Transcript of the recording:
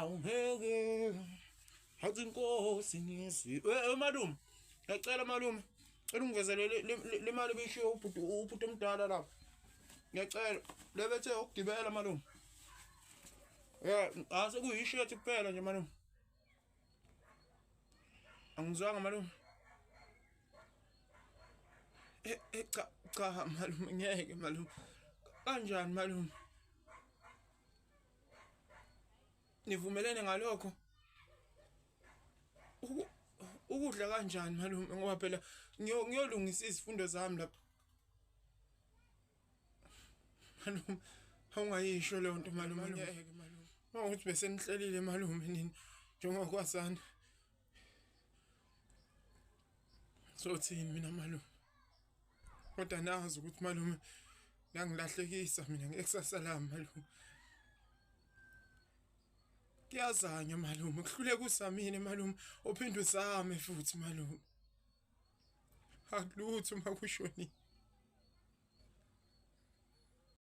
Awungeke. Hathi inkosi nisi. Eh malume. Ngiyacela malume. Cela ungivezele le mali ebishiwo ubhuti omdala lapha. Ngiyacela. Le bethe ukugibela malume. Yeah, ase kuyishirt kuphela nje malume. Angizwanga malume. Eh, eh cha cha malume ngeke malume. Kanjani malume? Nivumelene ngalokho? Ukudla kanjani malume ngoba phela ngiyolungisa izifundo zami lapha. Malume awungayisho leyo nto malume ngeke malume. Mawukuthi bese nihlelile malume nini njengokwazana. Sothini mina malume? Kodwa nazi ukuthi malume yangilahlekisa mina ngekusasa lami malume. Kuyazanywa malume, kuhluleka usamine malume, uphinde uzame futhi malume. Akulutho uma kushonile.